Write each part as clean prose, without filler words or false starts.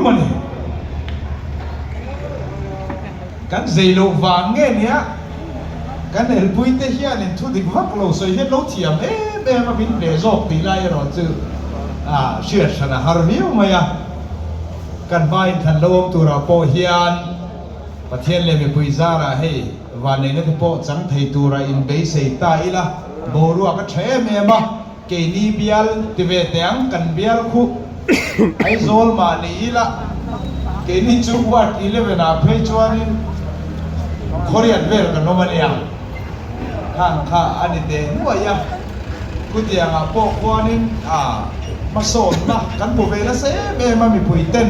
rum a ni. Kan zei loh vang nge nia kan elpuite hianin thu dik vak lo sawi hian lo thiam em em a min hneh zawk tih lai erawh chu hriat hran a har viau mai a. Kan hma inthlan lo awm turah pawh hian Pathian leh mipui zarah hei vanneihna te pawh chang thei tura inbeisei ta ila boruak a tha em em a. Keini bial ti ve teh ang, kan bial khuh Aizawl mah ni ila, keini chu Ward 11 ah phei chuanin Khawriat vel kan awm a nia, khang kha a ni teh nuaih a, khutiangah pawh khuanin hmasawnna kan hmu ve nasa em em a mipui ten.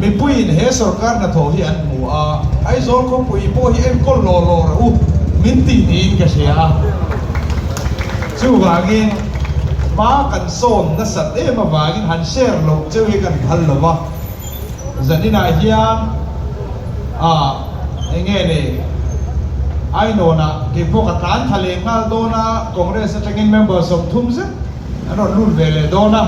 Mipuiin he sorkar hnathawh hi an hmu a, Aizawl khawpui pawh hi enkawl law law rawh u min tih niin ka hria a. Chuvangin hma kan sawn nasat em avangin han share loh cheu hi kan phal lo va. Zaninah hian ah eng nge ni Ainawnah keipawh ka tlan thla leh nghal dawn a, Congress atangin member 30 zet an rawn lut ve leh dawn a.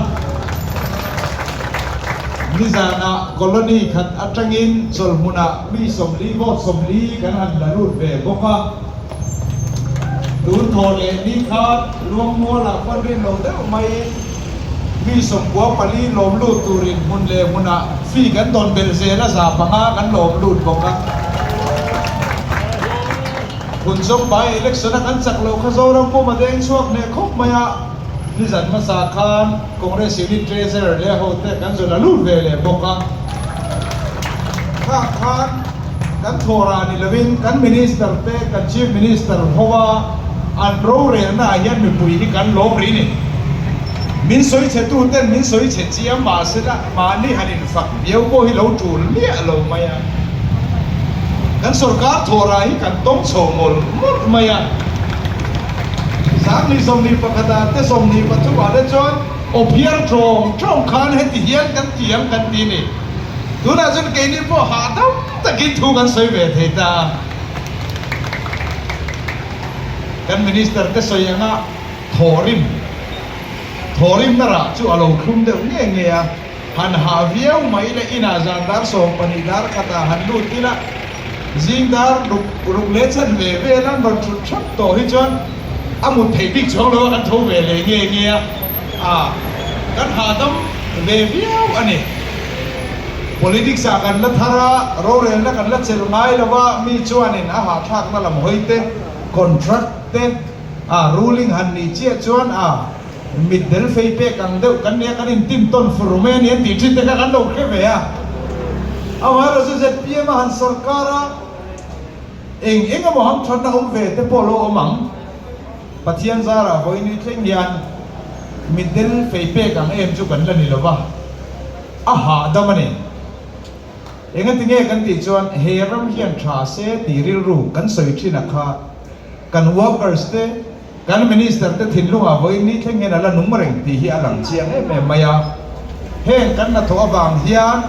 Nizanah colony khat atangin chawlhmunah mi 40 vote 40 kan han la lut ve bawk a. Tun thaw leh ni khan Luangmualah pawn rin lo deuh maiin mi 94 lawm lut turin hmun leh hmunah fee kan dawn belh zel a, 500 kan lawm lut bawk a. Hun zawng by election a kan chak loh kha Zoram pum a deng chhuak hneh khawp mai a. Nizan hmasa khan Congress Unit Treasurer leh hote kan zawn a lut ve leh bawk a. Khang khan kan thawhrah ni lovin kan Minister te, kan Chief Minister hova an rorelna ah hian mipui hi kan lawm rih ni. Min sawi chhe tu ten min sawi chhe chiam mahsela mahni han infak viau pawh hi lo tul miah lo mai a. Kan sorkar thawhrah hi kan tawng chho mawlh mawlh mai a. 2021 ah te 23 ah te chuan aw phiar tawng tawng khan heti hian kan ti ang kan ti ni. Tunah chuan keini pawh hahdam takin thu kan sawi ve thei ta a. Kan Minister te sawi anga thawhrim, thawhrimna rah chu a lo thlum deuh nge nge a. Han hah viau mai le inah zan dar 12 dar khatah han lut ila zing dar ruk ruk leh chan ve vel an rawn thut thap tawh hi chuan a mut theih bik chuang lo a kan tho ve leh nge nge a, a kan hahdam ve viau a ni. Politics ah kan la thar a, rorelna kan la chelh ngai lo a, mi chuanin a hahthlakna lam hawi te, contract te, a ruling han nih chiah chuan a. Mitdel fei pek ang deuh kan nia kan intin tawn fur mai a ni an tih thin te kha kan lo hre ve a. Amaherawhchu zpm a han sorkar a, eng eng emaw hamthatna awm ve te pawh lo awm ang. Pathian zarah vawiin thleng hian mitdel fei pek ang em chu kan la ni lo va, a hahdam a ni. Engatinge kan tih chuan he ram hian tha se tih rilru kan sawi thin a kha kan workers te, Kan Minister te thinlungah vawiin ni thleng hian a la nung reng tih hi a lang chiang em em mai a. Heng kan hnathawh avang hian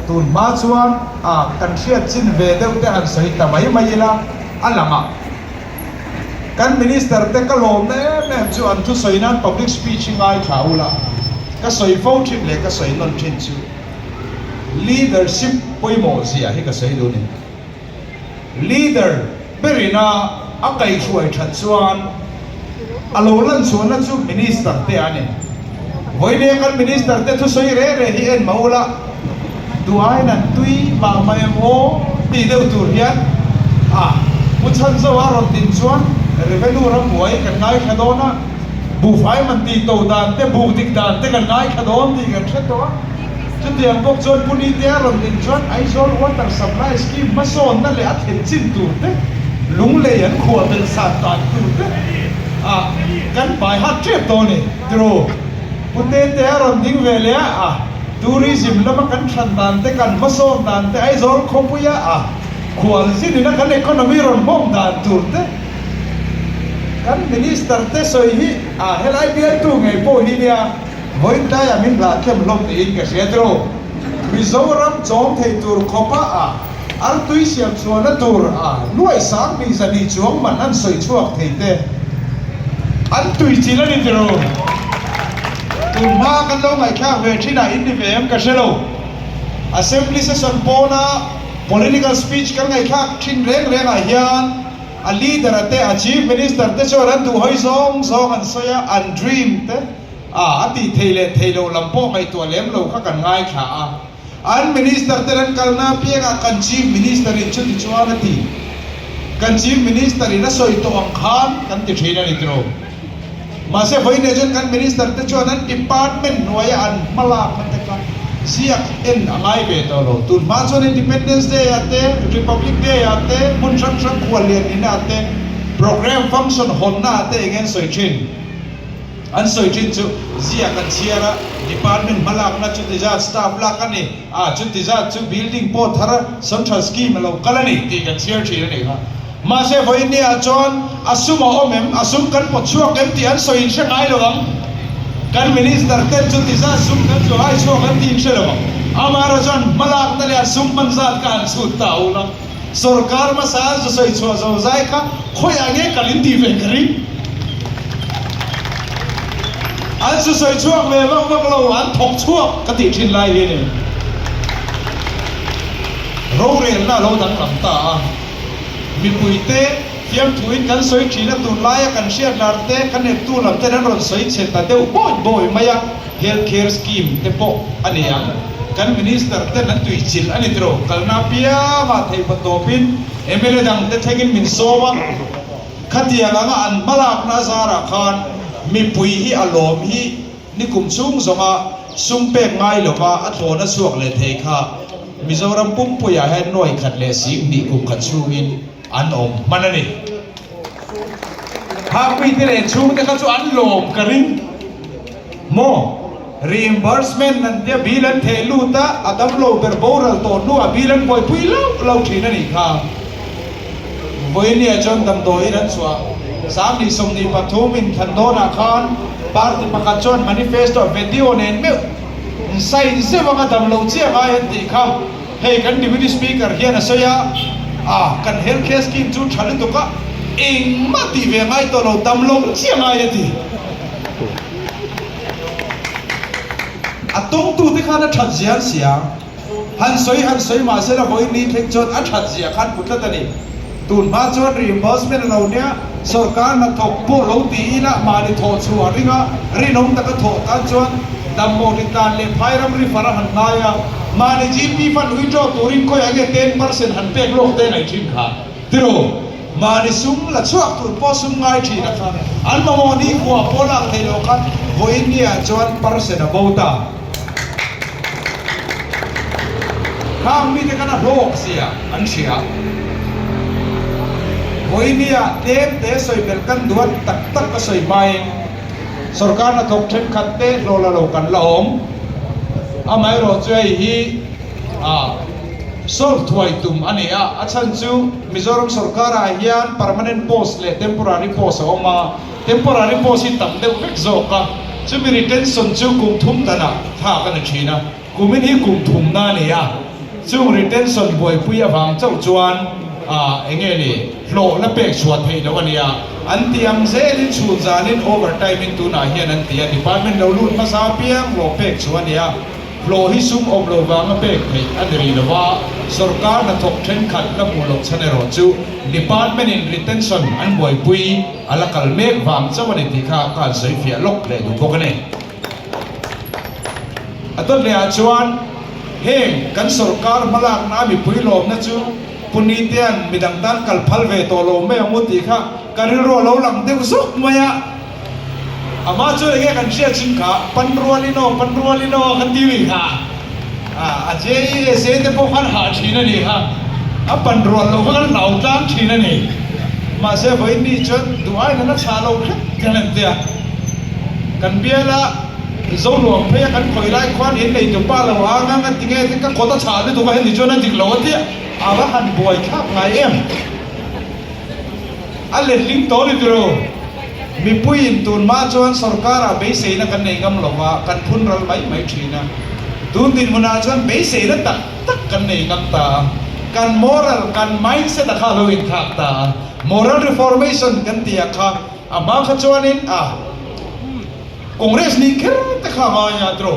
tun hma chuan a kan hriat chin ve deuh te han sawi ta mai mai ila a lang a. Kan Minister te ka lawmna em em chu an thusawi nan public speech hi ngaithla ula ka sawi fo thin leh ka sawi nawn thin chu leadership pawimawh zia hi ka sawi duh a ni. Leader berina a kaihhruai that chuan a lo lan chhuahna chu Minister te a ni. Vawinia kan Minister te thusawi reh reh hi en mah ula, duhaiin an tui mah mah em aw tih deuh tur hian a Pu Chhanzoa rawn din chuan Revenue rambuai kan ngaithla dawn a, buhfai man tih to dan te, buk dik dan te kan ngaithla dawn tih kan hre tawh a. Chutiang bawk chuan Pu Nitea rawn din chuan Aizawl Water Supply Scheme hmasawnna leh a thlen chin tur te, lunglei an khuah belh sat dan tur te ah kan bai hat tep dawn a ni. Tiraw? Pu Tetea rawn ding ve leh a, a tourism lama kan hran dan te, kan hmasawn dan te, Aizawl khawpuia a khual zin ina kan economy rawn hmawm dan tur te, kan Minister te sawi hi a helai bialtu ngei pawh hi nia. Vawiin tlaiah min hlah tlem hlawm niin ka hria tiraw? Mizoram chawm thei tur khawpa a artui siam chhuahna tur a nuaih sang hnih zahnih chuang man an sawi chhuak thei te an tui chilh a ni tiraw? Tun hma kan lo ngaihthlak ve thinah in ni ve em ka hre lo. Assembly session pawna political speech kan ngaihthlak thin reng rengah hian a leader a te, a chief minister te chuan an duh hawi zawng zawng an sawi a, an dream te a a tih theih leh theih loh lam pawh ngaihtuah lem lo kha kan ngaithla a. An minister ten an kalna apiangah kan chief minister in chuti chuan a ti. Kan chief minister in a sawi tawh ang khan kan ti thin a ni tiraw. Mahse vawiinah chuan kan minister te chuan an department hnuaia an hma lakna te kha ziak en a ngai ve tawh lo. Tun hma chuan Independence Day ah te, Republic Day ah te, hmun hrang hrang khuallian nihna ah te, programme function hawnna ah te eng an sawi thin. An sawi thin chu ziak an chhiar a, department hma lakna chuti zat staff lak a ni, ah chuti zat chu building pawh thar a central scheme a lo kal a ni tih kan chhiar thin a nih kha. Mahse vawiinniah chuan a sum a awm em, a sum kan pawt chhuak em tih an sawi in hre ngai lo ang. Kan minister ten chuti zat sum kan chu hai chhuak an tih in hre lo ang. Amaherawh chuan hma lakna leh a sum hman zat kha han chhut ta u la. Sorkar hmasa an zu sawi chhuah zo zai kha khawiah nge kal in tih ve ka ring. An zu sawi chhuak ve vak vak lo, an thawk chhuak ka tih thin lai hi a ni. Rorelna a lo danglam ta a, mipuite fiamthuin kan sawi thin a, tunlaia kan hriat lar te, kan eptu lam ten an rawn sawi chhe ta deuh bawi bawi mai a. Health Care Scheme te pawh a nei ang. Kan Minister ten an tui chilh a ni tiraw? Kalna apiangah theihpawh tawpin mla dang te thlengin min sawm a, khatiang anga an hmalakna a zarah khan mipui hi a lawm hi nikum chhung zawnga sum pek ngai lova a thlawna chhuak leh thei kha Mizoram pumpuiah hian nuai khat leh 20 kum khat chhungin an awm hman a ni. Khakmite leh chhungte kha chu an lawm ka ring maw? Reimbursement an tia bill an theh lut a, a damlo ber boral tawh hnuah bill an buaipui loh lo thin a nih kha. Vawinia chuan damdawiin an chhuah 2023 inthlan dawnah khan party pakhat chuan manifesto video nen meuh sign zeuh anga damlo chiah ngai an tih kha. Hei kan Deputy Speaker hian a sawi a, a kan Health Care Scheme chu tha lutuk a, engmah tih ve ngai tawh lo, dam lo chiah ngai a ti. A tawngtute khan a that zia an sia, han sawi han sawi mahse la vawiin ni thleng chuan a that zia khan hmu tlat a ni. Tun hma chuan reimbursement a lo nia, sorkar hnathawk pawh lo ti ila mahni thawh chhuah ringa rinawm taka thawh tan chuan dammaw ritlan leh phai ram ri far a han ngai a, mahni GP fund withdraw turin khawiah nge 10% han pek lawk te ngaih thin kha tiraw? Mahni sum la chhuak tur pawh sum ngai thin a kha an mamawh ni khua pawh lak theih loh khan vawiin niah chuan percent a bo ta. Khang mite khan a hlawk zia an hria. Vawinia tlem te sawi belh kan duat tak tak a sawi hmain sorkar hnathawk thenkhat te hlawh la lo kan la awm. Amaherawh chu hei hi solve thuai tum a ni a, a chhan chu Mizoram sorkarah hian permanent post leh temporary post a awm a. Temporary post hi tam deuh vek zawk a, chumi retention chu kum thum danah thlak a ni thin a, kumin hi kum thumna a ni a, chung retention buaipui avang chauh chuan ah eng nge ni hlawh la pek chhuah theih loh a ni a, an ti ang zelin chhun zanin overtime in tunah hian an ti a, department lo lut hmasa apiang hlawh pek chhuah a ni a. Hlawh hi sum awm lo vanga pek theih a ni rih lo a, sawrkar hnathawk thenkhat la hmuh loh chhan erawh chu Department in retention an buaipui a la kal mek vang chauh a ni tih kha ka han sawi fiah lawk leh duh bawk a ni. A dawt lehah chuan heng kan sawrkar hmalakna a mipui lawmna chu Punitean midang tan kal phal ve tawh lo mai ang u tih kha ka rilru a lo lang deuh zawk mai a. Amah chu enge kan hriat chin kha, pan rualin aw, pan rualin aw kan ti mai kha. A JESA te pawh khan hah thin a ni kha, a pan rual loh kha kan hlau tlang thin a ni. Mahse vawiin ni chuan duh aiin an a chhah lo hret kan han ti a. Kan biala Zonuam phei a kan khawih lai khuan in nei tupa lo ang ang a ti nge te ka kawt a chhah lutuk a heni chuan a dik lo a tia, a va han buai thlak ngai em. A letling tawh ni tiro. Mipuiin tun hma chuan sorkarah beiseina kan nei ngam lo va, kan phun ral mai mai thin a. Tun dinhmunah chuan beiseina tak tak kan nei ngam ta a. Kan moral, kan mindset a kha a lo inthlak ta a. Moral reformation kan tih ah kha a hma kha chuanin a Congress nih kher te kha a ngai a tiro.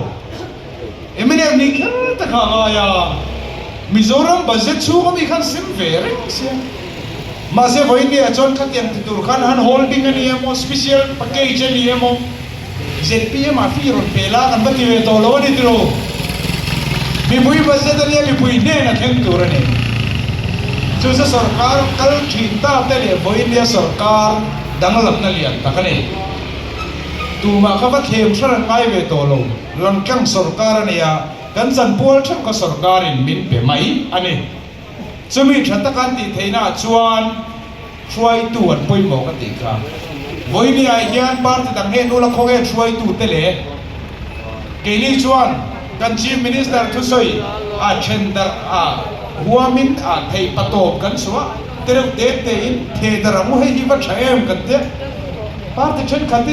Mnf nih kher te kha a ngai a, Mizoram budget chhung ami khan sem ve reng sia. Mahse vawiin chuan khatiang ti tur khan han holding a ni emaw, special package a ni emaw, zpm ah fee rawn pe la kan va ti ve tawh lo a ni tiro. Mipui budget a nia mipui hnen a thleng tur a ni. Chu chu sorkar kal thin ta te leh vawiin sorkar danglamna lian tak a ni. Tumah kha va thlem hran an ngai ve tawh lo. Langtlang sorkar a nia, kan chanpual theuh kha sorkarin min pe mai a ni. Chumi tha taka an tih theihnaah chuan hruaitu an pawimawh ka tih kha. Vawinia hian party dang nge nula khawnge hruaitu te le? Keini chuan kan Chief Minister thusawi a then darh a huamin a theih patawp kan chhuah te reuh te tein theh darh ang u hei hi va tha em kan tia. Party thenkhat hi chu.